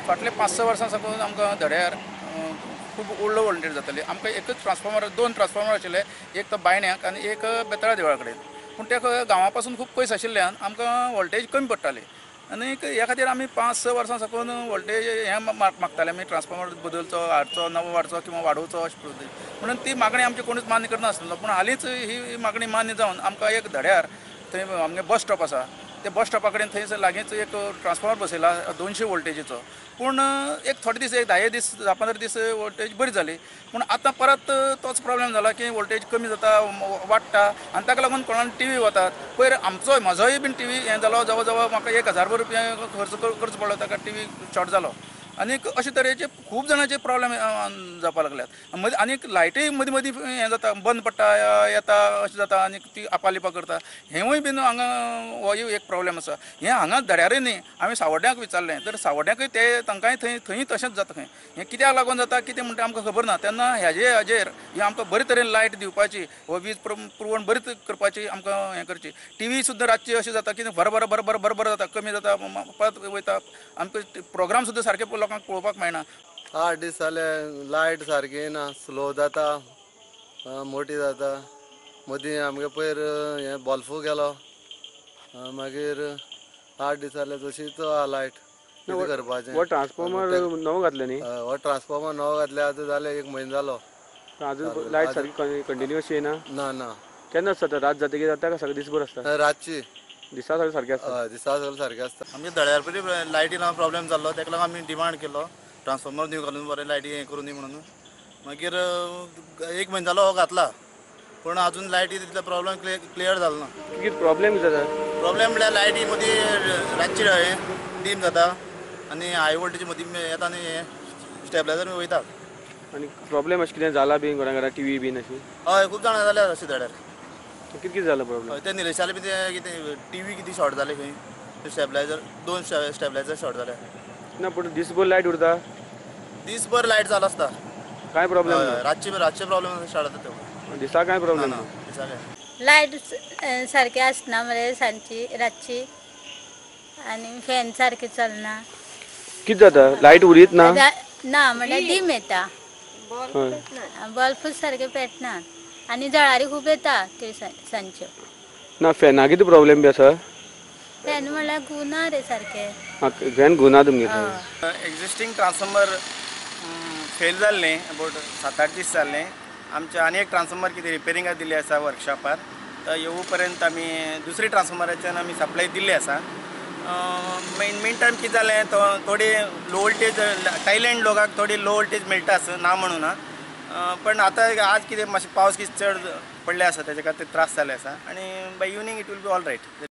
फाटले 5-6 वर्सां साकून आमकां धड्यार खूब व्हडलो वोल्टेज जाताली. आमकां एकच ट्रान्सफॉर्मर, 2 ट्रान्सफॉर्मर आशिल्ले, एक तो बायण्याक आनी एक बेताळा देवळा कडेन. पूण त्या गांवा पासून खूब पयस आशिल्ल्यान आमकां वोल्टेज कमी पडटाली आनी ह्या खातीर आमी 5-6 वर्सां साकून वोल्टेज हें मागताले आमी, ट्रान्सफॉर्मर बदलचो, हाडचो, नवो वाडचो किंवा वाडोवचो अशें पद्दतीन. म्हणून ती मागणी आमची कोणूच मान्य करनासलो. पूण हालींच ही मागणी मान्य जावन आमकां एक धड्यार थंय आमगे बस स्टॉप आसा, त्या बस स्टॉपा कडेन थंय लागींच एक ट्रान्सफॉर्मर बसयला 200 वोल्टेजीचो. पूण एक थोडे दीस, एक 10 दीस 10-15 दीस वोल्टेज बरी जाली, पूण आतां परत तोच प्रॉब्लेम जाला की वोल्टेज कमी जाता, वाडटा आनी ताका लागून कोणाक टी व्ही वतात. पयर आमचो म्हजोय बीन टी व्ही हें जालो, जवळ जवळ म्हाका 1000 रुपया खर्च पडलो, ताका टी व्ही शॉर्ट जालो. आनीक अशे तरेचे खूब जाणांचे प्रॉब्लेम जावपाक लागल्यात. मदीं आनीक लायटय मदीं मदीं हें जाता, बंद पडटा, येता अशें जाता आनी ती आपालिपा करता. हेंवूय बीन हांगा होय एक प्रॉब्लेम आसा. हें हांगा धड्यारय न्ही, आमी सावड्ड्यांक विचारलें तर सावड्ड्यांकय ते तांकांय थंय थंय तशेंच जाता. खंय हें कित्याक लागून जाता कितें म्हणटा आमकां खबर ना. तेन्ना हाजेर हें आमकां बरे तरेन लायट दिवपाची हो वीज पुरवण बरी करपाची आमकां हें करची. टी व्ही सुद्दां रातची अशें जाता की भर भर भर भर भर भर जाता, कमी जाता, परत वयता. आमकां प्रोग्राम सुद्दां सारके लोकांक पळोवपाक मेळना. 8 दीस जाले लायट सारकी येना, स्लो जाता, मोटी जाता. मदीं आमगे पयर हें बल्फू गेलो, मागीर 8 दीस जाले तशीच लायट. कितें करपाचें? हो ट्रान्सफॉर्मर नवो घातले न्ही? हो ट्रान्सफॉर्मर नवो घातले, आतां जाले 1 म्हयनो जालो. आजून लायट सारकी कंटिन्युअस येना? ना ना. केन्ना आसता? रात जातकीर जाता काय सगळें दिसभर आसता? रातची, दिसा सगळें सारकें आसता. दिसा सगळें सारकें आसता. आमच्या धड्यार पयलीं लायटी लागून प्रॉब्लेम जाल्लो, ताका लागून आमी डिमांड केलो ट्रान्सफॉर्मर न्यू घालून बरें लायटी हें करून दी म्हणून. मागीर 1 म्हयनो जालो हो घातला, पूण आजून लायटी तितलो प्रॉब्लेम क्लियर जालो ना. कितें प्रॉब्लेम जाता? प्रॉब्लेम म्हणल्यार लायटी मदीं रातची हें डीम जाता आनी हाय वोल्टेज मदीं येता आनी हें स्टेबलायझर वयता. आनी प्रॉब्लेम अशें कितें जाला बीन घरा घरा टी व्ही बीन अशी? हय, खूब जाणां जाल्या अशें धड्यार. कितें कितें जालां प्रॉब्लेम? ते निलेशाले बी ते कितें टी व्ही कितें शॉर्ट जाले खंय, स्टेबलायझर 2 स्टेबलायझर शॉर्ट जाले. ना पूण दिसभर लायट उरता? दिसभर लायट चालू आसता, कांय प्रॉब्लेम ना. रातचे प्रॉब्लेम स्टार्ट जाता ते. दिसा कांय प्रॉब्लेम ना? दिसा काय लायट सारकी आसना मरे सांजची, रातची, आनी फॅन सारकें चलना. कितें जाता? लायट उरीत ना? ना म्हणल्यार डीम येता, बल्ब सारके पेटना आनी जळारी खूब येता ते सांजच्यो. ना फॅना कितें प्रॉब्लेम बी आसा? फॅन म्हणल्यार घुंवना रे सारकें. फॅन घुंवना तुमगे? एग्जिस्टींग ट्रान्सफॉर्मर फेल जाल्लें अबावट 7-8 दीस जाल्लें. आमचें आनी एक ट्रान्सफॉर्मर कितें रिपेरिंगाक दिल्लें आसा वर्कशॉपार, तर येवू पर्यंत आमी दुसरी ट्रान्सफॉर्मराच्यान आमी सप्लाय दिल्ली आसा. मीन टायम कितें जालें, थोडी लो वोल्टेज टायलँड लोकांक थोडी लो वोल्टेज मेळटा आसा, ना म्हणून ना, पण आतां आज कितें मातशें पावस कितें चड पडले आसा तेजे खातीर त्रास जाल्ले आसा आनी by evening it will be all right.